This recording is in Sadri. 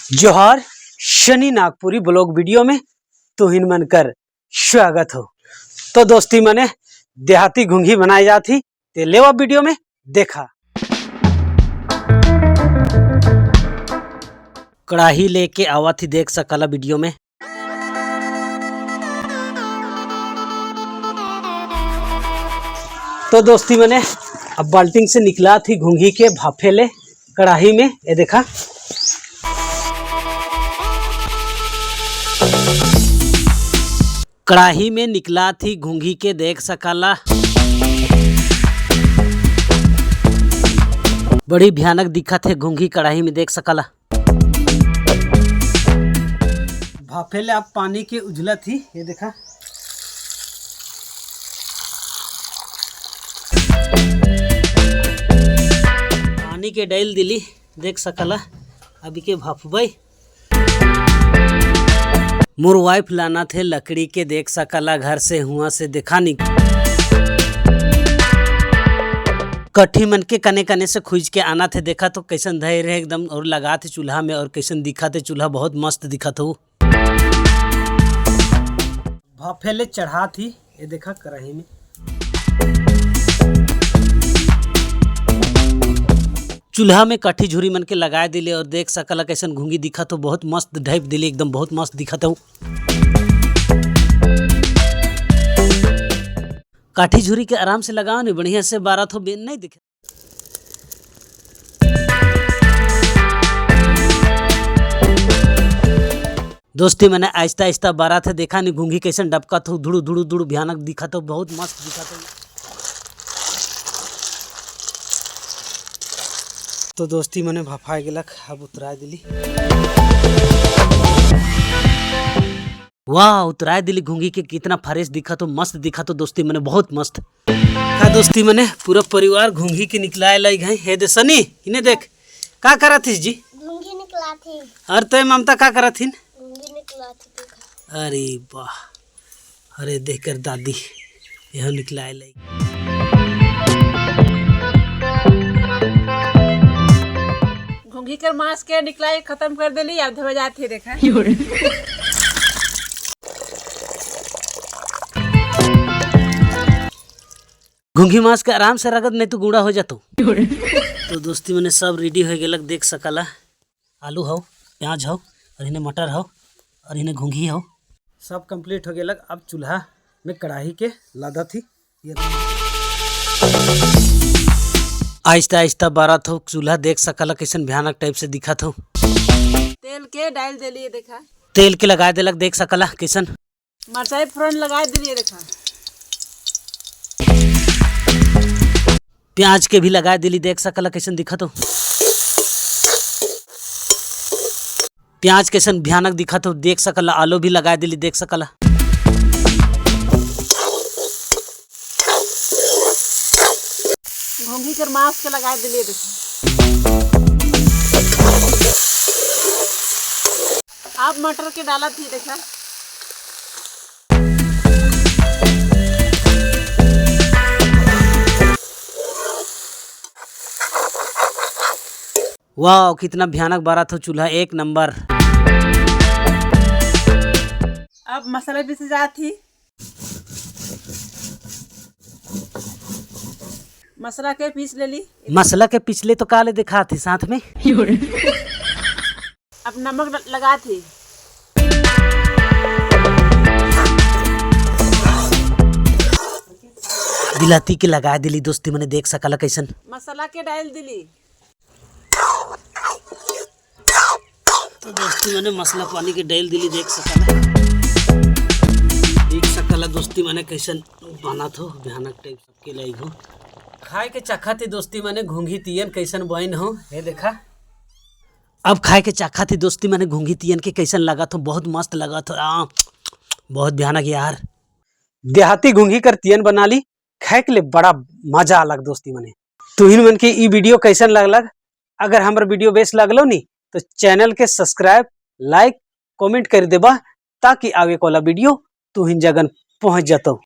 जोहार, शनि नागपुरी ब्लॉग वीडियो में तुहिन मन कर स्वागत हो। तो दोस्ती मने देहाती घुंघी बनाई जाती ते लेवा वीडियो में देखा। कढ़ाई लेके आवा थी देख सकला वीडियो में। तो दोस्ती मैंने अब बाल्टिंग से निकला थी घुंघी के भाफे ले कढ़ाई में, ये देखा। कढ़ाई में निकला थी घुंघी के देख सकला। बड़ी भयानक दिखा थे घुंघी कढ़ाई में देख सकला। भाफे ले अब पानी के उजला थी, ये देखा। पानी के डाल दिली देख सकला। अभी के भाफबई मोर वाइफ लाना थे लकड़ी के देख सकला घर से हुआ से देखा नहीं। कठी मन के कने कने से खुज के आना थे देखा तो कैसन धैर्य रहे एकदम और लगा थे चूल्हा में और कैसन दिखा थे चूल्हा बहुत मस्त दिखा था। भाफेले चढ़ा थी ये देखा कढ़ाई में। चूल्हा में कठी झुरी मन के लगाए दिले और देख सकला कैसन घुंगी दिखा तो बहुत मस्त ढाइप दिले एकदम बहुत मस्त दिखा था। काठी झुरी के आराम से लगाओ नहीं बढ़िया से बारह तो बेन नहीं दिखे। दोस्ती मैंने आहिस्ता आहिस्ता बारह थे देखा नहीं घुंगी कैसन डबका था धुड़ू धुड़ू धुड़ू भयानक दिखा था बहुत मस्त दिखा था। तो दोस्ती मैंने भफा गेलक अब उतरा दिली। वाह उतरा दिली घुंगी के कितना फ्रेश दिखा तो मस्त दिखा तो दोस्ती मैंने बहुत मस्त। का दोस्ती मैंने पूरा परिवार घुंगी के निकलाए लग गए। हे दे सनी इन्हें देख का करा थी जी? घुंगी निकला थी। और तो ममता का करा थी? घुंगी निकला थी देखा। अरे वाह, अरे देख कर दादी यह निकलाए लग। घुंघी कर मांस के निकलाई खत्म कर देली अब धोवे जाती देखा। घुंघी मांस के आराम से रगत नहीं तो गुड़ा हो जातो। तो दोस्ती मैंने सब रेडी हो गेलक देख सकला। आलू हो, प्याज हो और इन्हें मटर हो और इन्हें घुंघी हो, सब कंप्लीट हो गेलक। अब चूल्हा में कढ़ाई के लादा थी। ये आहिस्ता आहिस्ता बारत हो चूल्हा देख सकला कैसन भयानक टाइप से दिखा थो। तेल के डाल देलिए देखा। तेल के लगा देलक देख सकला कैसन। मरचाई फोरन लगा दिलिए देखा। प्याज के भी लगा दिली देख सकला कैसन दिखा तो। प्याज कैसन भयानक दिखा तो देख सकला। आलू भी लगा दिली देख सकला। घुंघी कर मांस के लगा दिलिए देखा। आप मटर के डाला थी देखा। वाह कितना भयानक बारा था चूल्हा एक नंबर। अब मसाला पीस जाती। मसाला के पीस ले ली। मसाला के पिछले तो काले दिखा थी साथ में। अब नमक लगा थी। बिलाती के लगा दिली दोस्ती मैंने देख सकला कैसन। मसाला के डाल दिली। तो दोस्ती मैंने मसाला पानी के डाल दिली देख सकला। देख सकला दोस्ती मैंने कैसन बना थो भयानक टाइप सबके लाइक हो। खाए के चखा थी दोस्ती मैंने घुंघी तियन कैसन बन हो हे देखा। अब खाए के चखा थी दोस्ती मैंने घुंघी तियन के कैसन लगा थो बहुत मस्त लगा थो। बहुत भयानक यार। देहाती घुंघी कर तियन बना ली खाए के लिए बड़ा मजा अलग दोस्ती मैंने। तुहिन मन के ई वीडियो कैसन लगलक? अगर हमार वीडियो बेस लगलो नी तो चैनल के सब्सक्राइब लाइक कमेंट कर देबा ताकि आगे वाला वीडियो तुहिन जगन पहुंच जातो।